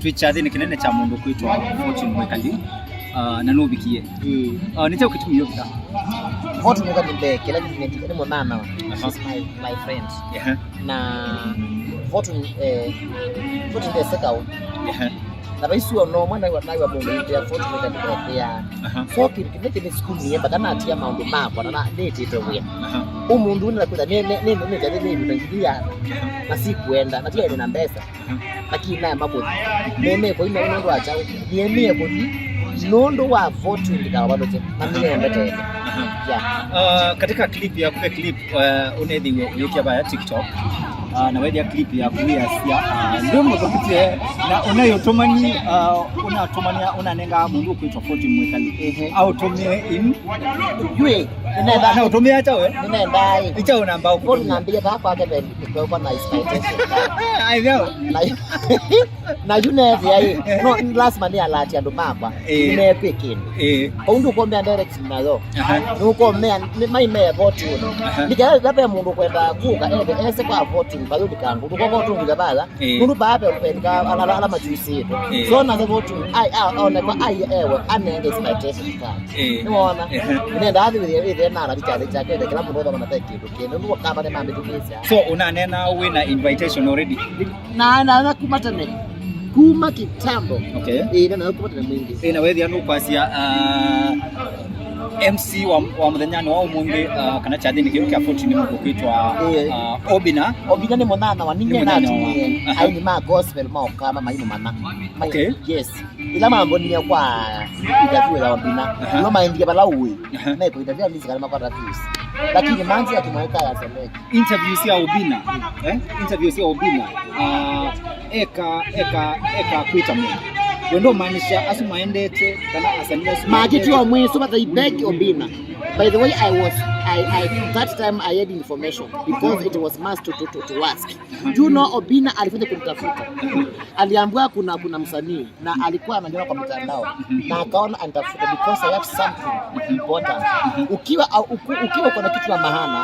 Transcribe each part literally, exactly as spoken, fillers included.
Wĩ kyathĩnĩ kĩnene kya mũndũ kwĩtwa Fortune Mwĩkali, ah, na nũvikie. Mm. Ah, nĩ kyaũ kĩtumi yũvika? Fortune Mwĩkali mbee, kĩla kĩtumi nĩ mũnana wa. Aha. She's my, my friend. Ehe. Na Fortune, eh, Fortune ndeseka ũu. Ehe. Na vaisi ona ũmwe naiwa, naiwa mũndũ ĩtĩa Fortune Mwĩkali ndekĩa. Aha. So kĩndũ kĩmwe kĩnĩsukumie mpaka natia maũndũ makwa na na nĩtĩte wĩa. Aha. Ũmũnthĩ ũnĩ nakwĩtha nĩ, nĩ, nĩ, nĩ, nĩ, nĩ, nĩ, nĩ, nĩ, na sikuenda, na tiaĩle na mbesa. Lakini naye makuthi nĩmĩe kũthi nũndũ wa kyaũ? Nĩmĩe kũthi nũndũ wa Fortune ndikavathũkye na nĩyendete. Aha. Yeah. Uh, katika clip yaku, ve clip, uh, ũnethiwe ũyĩkĩa vaya TikTok, uh, na wethĩa clip yaku wĩasya, uh, ndwĩmũthũkĩtye na ũnaĩũtũmani, uh, ũnatũmania, ũnanengaa mũndũ ũkwĩtwa Fortune Mwĩkali. Ehe. Aũtũmĩe in. Yue, nĩnenda. Na ũtũmĩa kyaũ? Nĩnenda ĩ. Ĩ kyaũ namba ũkũtũmĩa? Phone nambia vaa kwake ve, kwa na expectation. Ai, vyaũ? Na, na yu nethĩa ĩ. No, lazima nĩ alert andũ makwa. Eh. Nĩmekwĩ kĩndũ. Eh. Kau ndũkomea direct nayo. Aha. Nũkomea, nĩ maimee vote ũno. Aha. Nĩkĩa ve mũndũ kwenda kũka, ethe, ese kwa vote, vayo ndikangũ. Ndũkova ũtũngĩtha vaya. Eh. Nũndũ vaa ve, ve, ala, ala, ala machuisĩtwe. Eh. So, na vote, ai, a, one kwa, ai, ewe, anenge expectation card. Eh. Nĩwona? Ehe. Nenda athi wĩthĩe, wĩthĩe na arati kyathĩ kyake, ende kĩla mũndũ ũthoma na ve kĩndũ kĩndũ, nũndũ kama nĩmambĩthukĩĩsya. So, ũnanena wĩna invitation already? Na, na, na kuma tene. Kuma kitambo. Okay. Ĩĩ, na, na kuma tene mwingĩ. Ĩĩ, na wethĩa nũkwasya, ah, M C wa, wa mũthenyanĩ wa ũmũnthĩ, ah, kana kyathĩnĩ kĩu kya Fortune nĩ mũndũ ũkwĩtwa, ĩĩ, ah, Obina. Obina nĩ mũnana wa, nĩ nyie mũnana wa. Natumie. Aha. Aini ma gospel ma Okamba maimũ mana. Okay. Yes. Ila mambonie kwa interview ya Obina, aha, nĩmo maendie vala ũĩ. Aha. Meko interview nisi kana makwata views. Lakini manzi ya kimaika ya Select. Interview sya Obina, eh? Interview sya Obina. Ah, eka, eka, eka kwĩta mũndũ. Wendo maanisha asu maendete, kana asanii asu maendete. Makitio mwiso, but they beg Obina. By the way, I was, I, I, that time I had information because it was must to, to, to, to ask. Do you know Obina alifanya kumtafuta? Aliambiwa kuna, kuna msanii na alikuwa ananiona kwa mitandao na akaona anitafuta because I have something important. Ukiwa, au, uku-, ukiwa uko na kitu ya maana,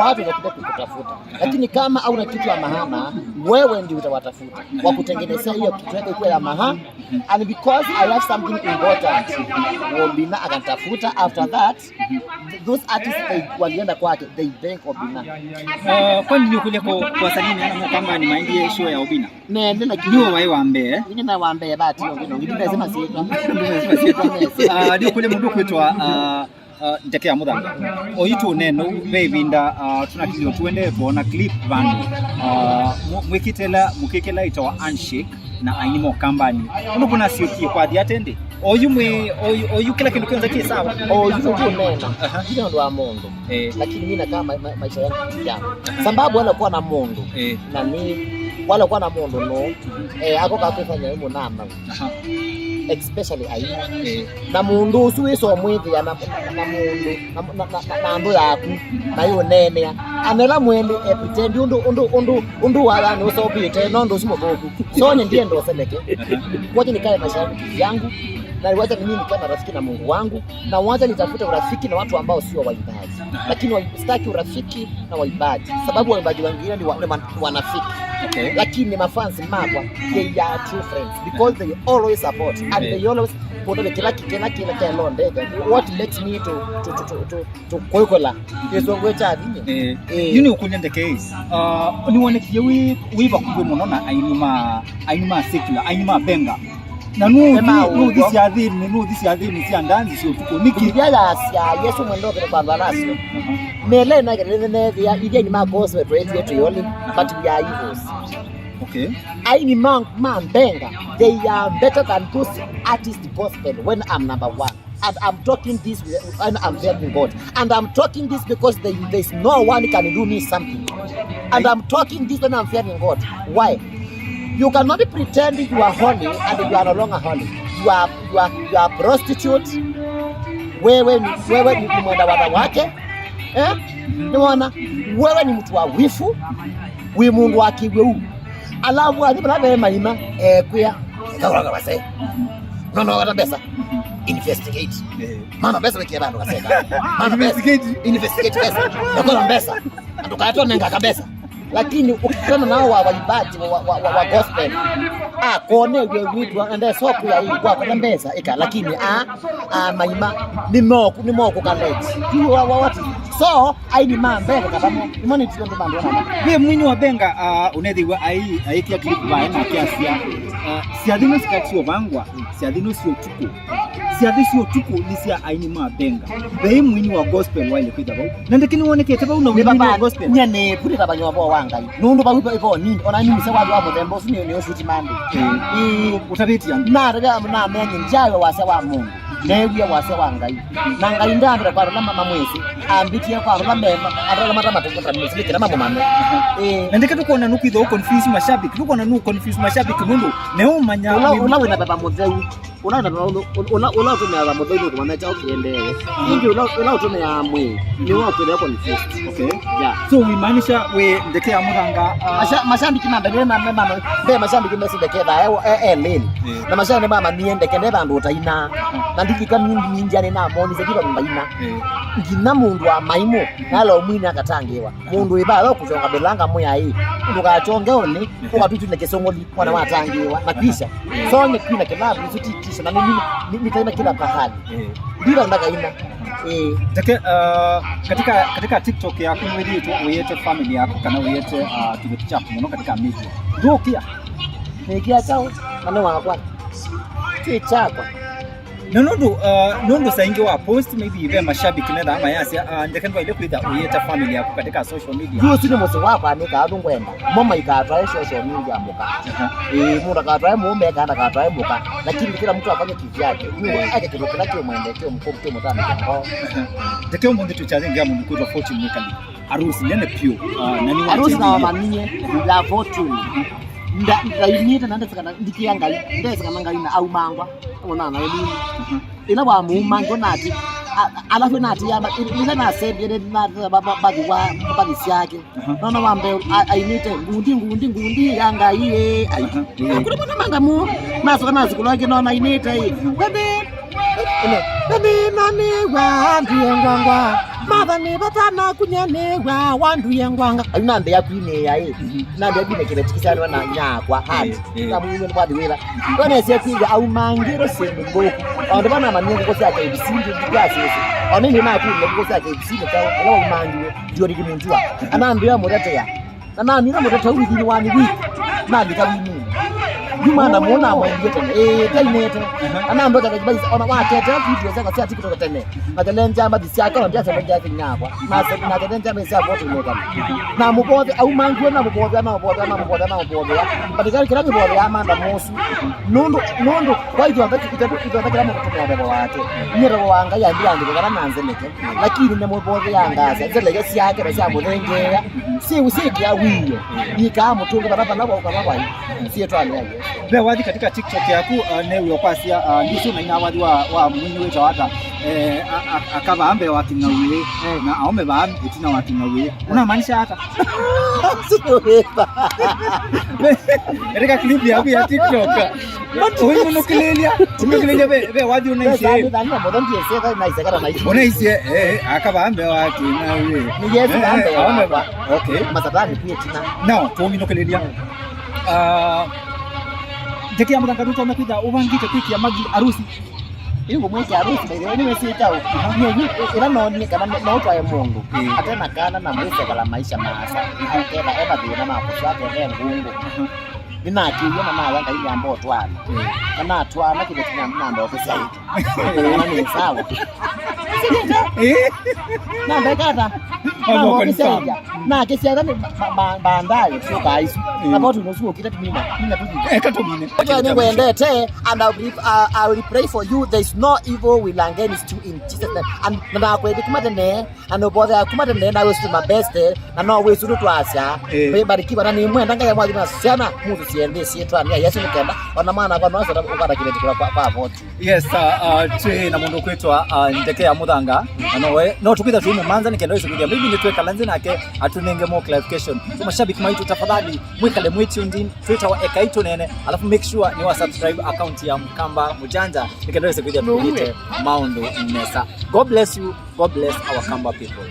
watu watakuja kukutafuta. Lakini kama hauna kitu ya maana, wewe ndio utawatafuta. Wakutengenezea hiyo kitu yako ikuwe ya maana. And because I have something important, Obina akanitafuta. After that, those artists, they, walienda kwake, they thank Obina. Uh, kwani nĩũkũlya kwa, kwa wasanii nĩ ana Mokambani maendie show ya Obina? Nene, lakini nĩwe waĩ wa mbee. Nĩ na wa mbee, but no, no, ndio lazima siitwa. Ah, nĩũkũlya mũndũ kwĩtwa, ah, ah, Ndeke ya Mũthanga. Oyu tũneno ve ĩvinda, ah, tũnakilio tuendee tuona clip vandũ. Ah, mũ-, mwĩkĩtela, mũkĩkĩla ĩtawa handshake na aini Mokambani. Ũndũ kũnasyokie kwathi atende. Oyu mwĩ, oyu, oyu kĩla kĩndũ kyonthe kĩ sawa. Oyu tũnena. Aha. Kila ũndũ wa mũndũ. Eh. Lakini mimi nakaa ma-, ma-, maisha yangu yangu. Sababu wala kuwa na mũndũ. Eh. Na ni wala kuwa na mũndũ no. Eh, ako kakufanya hiyo namba. Aha. Especially ai. Eh. Na mũndũ ũsu wĩsa ũmwĩthĩa na, na, na mũndũ, na, na, na, na, na andũ yaku, na yũneenea. Anela mwene e pretend ũndũ, ũndũ, ũndũ, ũndũ waya nĩ ũsopĩte, no ũndũ ũsu mũthũku. So, nĩ ndienda ũseleke. Aha. Wacha nikae maisha yangu, na wacha mimi nikae na rafiki na Mungu wangu, na wacha nitafute urafiki na watu ambao sio waimbaji. Aha. Lakini wa-, sitaki urafiki na waimbaji. Sababu waimbaji wengine ni wa-, ni man-, wanafiki. Okay. Lakini mafans makwa, they are true friends because they always support and, eh, they always put the kila ki-, kila, kila, kila ndege. What makes me to, to, to, to, to, to kwĩkũla kĩsũngũ kya vinya. Eh, eh. Yu nĩ ũkũlya Ndeke ĩ. Ah, nĩwonekie wĩ, wĩ vakuvĩ mũno na aini ma, aini ma secular, aini ma benga. Na nũthi, nũthi syathĩnĩ, nũthi syathĩnĩ sya ndanzi sya ũtukũ. Nĩkĩ? Biblia yasya Yesu mwendokele kwa andũ ala aseo. Aha. Mele na kele nethia, ithiani ma gospel twethie twĩ only, but we are evils. Okay. Aini ma, ma mbenga, they are better than those artist gospel when I'm number one. And I'm talking this when I'm fearing God. And I'm talking this because they, there's no one can do me something. And I'm talking this when I'm fearing God. Why? You cannot pretend you are holy and you are no longer holy. You are, you are, you are prostitute. Wewe ni, wewe ni, ni mwenda wanawake. Eh? Nĩwona? Wewe ni mtu wa wifu. Wĩ mũndũ wa kĩwĩu. Alafu athi vala ve maima, ekwĩa, "Eka kũlanga vase. No, no, kata mbesa. Investigate. Eh. Mama mbesa wĩkie vandũ kaseka. Mama mbesa. Investigate. Investigate mbesa. Nakola mbesa. Andũ kaeto nenga kabesa." Lakini ũkitana nao wa waimbaji wa, wa, wa, wa gospel, akonewe wĩtwa na ndesokwĩa ĩ wakona mbesa ĩka, lakini a, a maima nĩmoku nĩmoku college. Yu wa, wa, what? So aini ma mbele katamo nĩmo nĩtio ndo mandona. Ve mwini wa Benga, uh, unethĩwa ai aikia clip vae na kiasia, uh, syathi no sikatio vangwa, syathi no sio tuku. Syathi sya ũtukũ nĩ sya aini ma Benga. Ve mwini wa gospel waile kwĩtha vau. Na ndeke nĩwonekete vau na mwini wa gospel. Nye nĩ pulita vanywa vo wa Ngai. Nũndũ vau ivo nini, ona nini se wathi wa mũthemba ũsu nĩ nĩ ũsuti mande. Eh. Ĩĩ. Ũtavĩtie andũ. Na rega na menye njawe wase wa Mungu. Newie wase wa Ngai. Na Ngai ndambira kwa rama mamwesi. Ambitie kwa rama mema. Arama mata matukuta mwesi kila mamumame. Eh. Na ndeke tukona nukwitha confuse mashabiki. Tukona nu confuse mashabiki nũndũ. Ne umanya. Ula ula wina baba mũtheu. Ũla ũla ũla ũla ũtũmĩaa mũtheu nũkũmanya kyaũ kĩendee. Ĩngĩ ũla ũla ũtũmĩaa mwĩĩ nĩwe ũkwĩthĩa confused. Okay. Yeah. So uimaanisha we ndeke ya mũthanga, uh, masha mashabiki na mbele na mema no be mashabiki mesi ndeke tha e e leni. Yeah. Na mashabiki mama nie ndeke ne bandu utaina. Na ndilika mingi mingi ane na moni se kiba mbaina. Yeah. Ngina mundu wa maimu na lo mwina akatangiwa. Mundu ibalo kuchonga belanga moya hii. Ndukachonge oni ukatutune kisongoli. Mwana watangiwa na kisha sonye kwina kĩlavu isu ti kisha na nini nitaina kila pahali. Eh. Bila ndakaina. Eh. Ndeke, uh, katika katika TikTok yaku wĩthĩĩtwe ũyĩte family yaku kana ũyĩte, uh, kĩveti kyaku mũno katika media. Ndũkia. Nĩkia chao mane wakwa. Ti chakwa. Na nũndũ, uh, nũndũ saa ingĩ wa post, maybe ve mashabiki methaa mayasya, uh, ndeke ndwaile kwĩtha ũyĩta family yaku katika social media. Yu ũsu nĩ mũsĩ wakwa nĩkaa nũngwenda. Mo maikatwae social media mũka. Aha. Ĩĩ, mũndũ akatwae mũũme kana akatwae mũka. Lakini kila mtu afanye kivyake. Yu eke kĩndũ kĩla kĩmwende, kĩmũkũmũ, kĩmũtanĩke ngoo. Aha. Ndeke ũmũnthĩ twĩ challenge ya mũndũ kwĩtwa Fortune Mwĩkali. Arusi nene piũ. Ah, na nĩ arusi na wamanyie ya Fortune. Nda ndainite na ndeseka na ndikia Ngai, ndeseka na Ngai na aumangwa. Ona na elini. Ila wa muumangwa na ati, a- alafu na ati ya ila na sendi ne na ba- ba- bathi wa bathi syake. Nona wambe a- ainite ngundi ngundi ngundi ya Ngai ye. Ai. Kuna mwana manga mu. Nasoka na sikulu yake nona ainite. Wende Ene, nĩnanĩw'a nduye ngwangwa, matha nĩ vata nakunya nĩw'a wa nduye ngwanga. Ayu nambĩ ya kwinĩĩa ĩ, nambĩ ya kwinĩ kĩveti kĩsanĩwa na nyakwa hati. Eh, eh. Na mwĩw'e nĩ kwathi wĩra. Wenesie kwĩw'a aumangĩrwe syĩndũ nthũku. Andũ vanamanyie ngũkũ sya K B C ndi ndikasĩsĩ. Ona ĩndĩ nakwĩw'a ngũkũ sya K B C nĩ kyaũ, ĩla waumangiwe, ndiũrĩki mũnzua. Anambĩ ya mũtetea. Na namina mũtata ũu within one week. Nalika wini. Yuma na muona amwendie tene. Eh, tainete. Anambe kana basi ona watete video zaka cia TikTok tene. Na tele njamba bisi yake na ndia sema ndia kinyakwa. Na se na tele njamba cia vote no kana. Na mubothe au mangu na mubothe na mubothe na mubothe na mubothe. But kali kila mubothe ya manda musu. Nundu nundu kwa hivyo ndaki kitatu kitatu kila mtu kwa baba wake. Nyero wa Ngai ambia ndikana na nzeneke. Lakini nĩ mũvotheangaa nzeleya syake na sya mũthengeea syĩu syĩkĩa wĩo ikaa mũtũnge vala vala wauka vavai syĩtwanĩ ya Yesũ. Ve wathi katika TikTok yaku, uh, newe kwasya, uh, ndisu na ina wathi wa wa mwini wĩtawa ata, eh, a- a- akavaa mbee wa king'auĩ na aome vaa ĩtina wa king'auĩ. Unamaanisha ata? Sitowĩva. Katika clip yaku ya TikTok. Ũimũnũkĩlĩlya, ũimũnũkĩlĩlya ve ve wathi ũnaisye. Ũnaisye, eh, akavaa mbee wa kĩna wĩ. Nĩ Yesu. Eh, vaa mbee aone wakwa. Okay. Masatani kwĩ tina. Now, tũminũkĩlĩlya. Ah, ndeke ya mũthanga nũtonya kwĩtha ũvangĩte kwĩkĩa Magi arusi. Ĩngũmwĩkĩa arusi, by the way, nĩwĩsĩ kyaũ. Nyie yu ĩla noonie kana no- no ũtwae mũndũ ate na kana na mwĩsekala maisha maasa. Aketha e mathĩna ma kũswa aketha e ngungu. Nĩnakĩie na nawa Ngai nyamba ũtwaana. Na natwaana kĩveti na namba ũkĩsyaĩte. Kana nĩ sawa. Namba ĩkata. Namba ũkĩsyaĩte. Na akĩsyaĩte nĩ ba- ba- baadaye sio kaisu. Na votu nusu ũkĩte tumina. Nina tuzi. Eka tumine. Kwa ni wendete and I will, uh, I will pray for you. There is no evil will against you in Jesus' name. And na kwendekuma tene. Na nũvothea kuma tene na wĩsu ma best, na no wĩsu nũtwasya. Eh. Mbarikiwa na nĩmwenda Ngai amwathi na syana, mũthusie nthĩ syĩtwanĩ ya Yesu nĩkenda ona mwana kwa nosa ũkata kĩveti kĩla kwa kwa voti. Yes, uh, uh, twĩ na mũndũ kwĩtwa, uh, ndeke ya mũthanga. Na no we no tũkwĩtha twĩ mũmanza nĩkenda wĩse kwĩthĩa maybe nĩtwekala nthĩ nake atũnenge more clarification. So mashabiki maitũ, tafadhali mwĩkale mwĩ tuned in, twĩtawa Ekai Tũneene, alafu make sure nĩ wa subscribe account ya Mkamba Mjanja nĩkenda wĩse kwĩthĩa tũkĩte maũndũ nesa. God bless you. God bless our Kamba people.